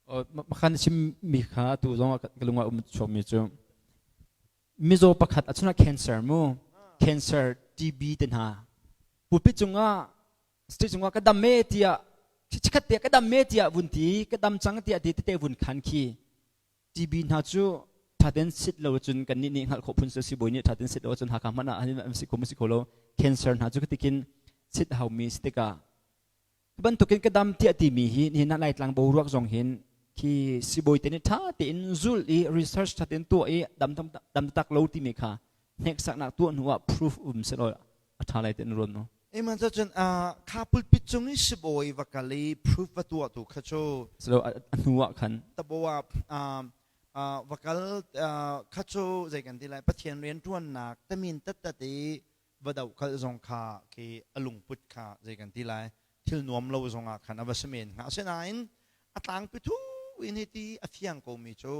Makhan chimmi kha tu zong ah ka lung ah um chuakmi cu mizaw pakhat a chungah cancer mu cancer TB te hna pulpit cungah state cungah ka dam me tiah chikhat te ka dam me tiah vun ti ka dam cang tiah ti tete vun khan khi TB hna cu thaten sit lo cun kan nih nih hngalh khawh phun si bawi nih thaten sit lo cun Hakha hmanh ah an si kho si kho lo cancer hna cu katikin sit haumi si tikah bantukin ka dam tiah timi hi nihin ah Laitlang boruak zong hin khi sibawi te nih ṭha tein zulh i research ṭha tein tuah i dam dam tak lo timi kha hneksaknak tuah hnu ah proof um selaw a ṭha lai ti an ruat no. Iman cun kha pulpit cung i sibawi va kal i proof va tuah tu kha cu selo a hnu ah khan tabo ah va kal kha cu zei kan ti lai Pathian rian ṭuannak tamin tattat i va doh kal zong kha khi a lungput kha zei kan ti lai thil nuam lo zong ah khan a va si men hnga asinain a tlangpi thu in hi ti a fiang komi cu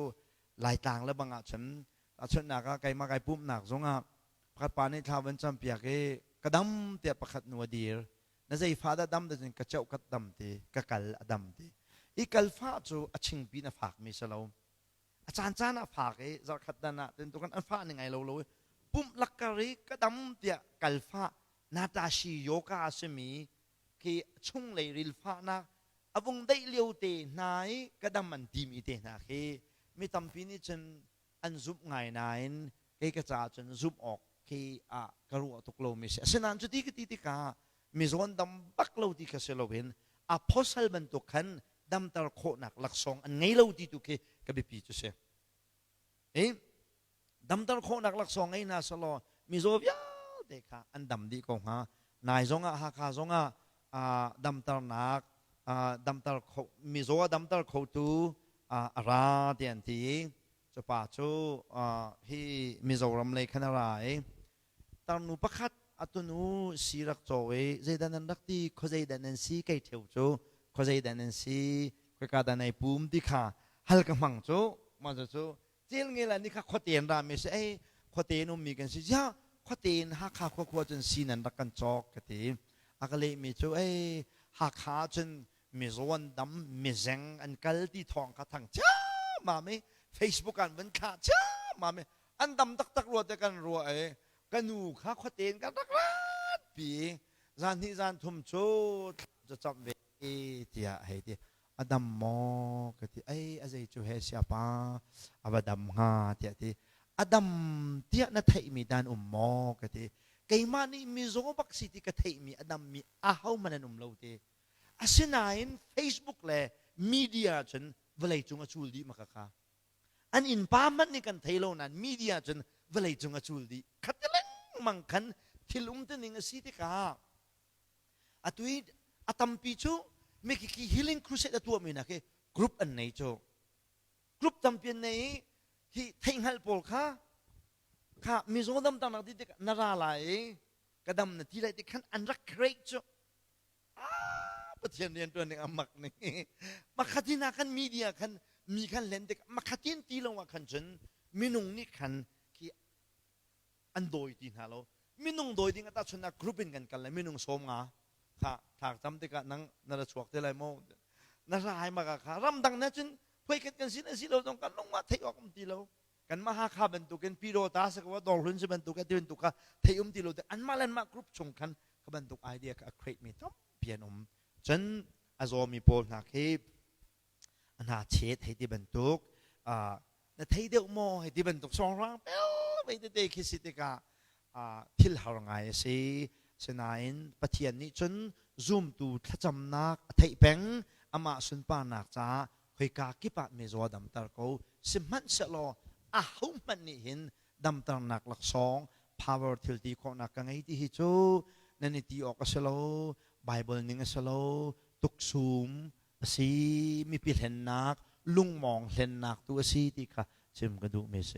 Laitlang le bang ah cun tahchunhnak ah keimah kai pumhnak zong ah pakhat pa nih thla van campiak i ka dam tiah pakhat nu a dir na zei fa dah dam cun ka ceuh ka dam ti ka kal a dam ti i kal fa cu a chingpi na fak mi si lo a caan caan ah fak i zarkhat dan ah tin tukan an fah ning ai lo lo i pumh lakkar i ka dam tiah kal fah natashi yoga a simi khi chunglei ril fahnak a vung deih lio te hna i ka dam an timi te hna khi mi tampi nih cun an zumh ngai nain kei ka caah cun zumh awk khi ah ka ruah tuk lomi si asinain cuti ka ti tikah mizawn dam bak lo ti kha si loin apostle bantuk khan damter khawhnak laksawng an ngei lo ti tu khi ka biapi cu si. I damter khawhnak laksawng ngei hna selaw mizaw vialte kha an dam dih ko hnga. Nai zongah Hakha zongah damternak damter kho mizaw a damter khotu a ra ti an ti i cu pa cu hi Mizoram lei khan a ra i tarnu pakhat a tunu si rak caw i zeidah nan rak ti khuazei dah nan si kei ṭheo cu khuazei dah nan si khoika dah nai pum ti kha hal ka hmang cu mah cu cel ngel ah ni kha khuate in ra mi si ei khuate in ummi kan si ziah khuate in Hakha khua khua cun si nan rak kan cawk ka ti a ka lehmi cu ei Hakha cun mizawn dam mizeng an kal ti thawng kha thang ciammam i Facebook an vun thlah ciammam i an dam taktak rua te kan ruah i ka nu kha khuate in kan rak rat pi zan hnih zan thum cu cu camh ve tiah hei ti a dam maw ka ti ei a zei cu he siapa a va dam hnga tiah ti a dam tiah na theihmi dan um maw ka ti keimah nih mizaw bak si ti ka theihmi a dammi aho hmanh an um lo ti asinain Facebook le media cun vawlei cung a cul dih maka kha An innpa hmanh nih kan thei lo nain media cun vawleicung a cul dih. Khat lengmang khan thil um ning a si tikah atu i a tampi cu mikiki healing crusade a tuahmi nak hi group an nei cu. Group tampi an nei i hi theihhngalh pawl kha kha mizaw damternak ti tikah na ra lai i ka dam na ti lai ti khan an rak create cu. Pathian rian ṭuan ning a mak ning. Makhatin ah khan media khan mi khan len tik makhatin ti lo ah khan cun minung nih khan khi an dawi ti hna lo. Minung dawi ding ata chun ah group in kan kal le minung sawm nga kha thak tam tikah nang na ra chuak te lai mo na ra hai maka kha ramdang na cun phuaikat kan sin asi lo zong kan lung ma theih awk um ti lo kanmah Hakha bantukin Pyidawta si ko Dawrhlun si bantuk ti bantuk kha thei um ti lo anmah le anmah group chung khan ka bantuk idea kha a create mi tampi an um cun a zawmi pawl hna khi hna chet hei ti bantuk na thei deuh maw hei ti bantuk sawng pel vei tete khi si tikah thil har ngai a si sinain Pathian nih cun zumtu thlacamnak a theih peng amah sunparnak caah khoika kip ah mizaw damter ko sihmanhsehlaw ahohmanh nih hin damternak laksawng power thil ti khawhnak ka ngei ti hi cu nan i ti awk a si lo Bible ning a si lo tuksum a si mipi hlennak lungmawng hlennak tu a si ti kha chim ka duhmi a si.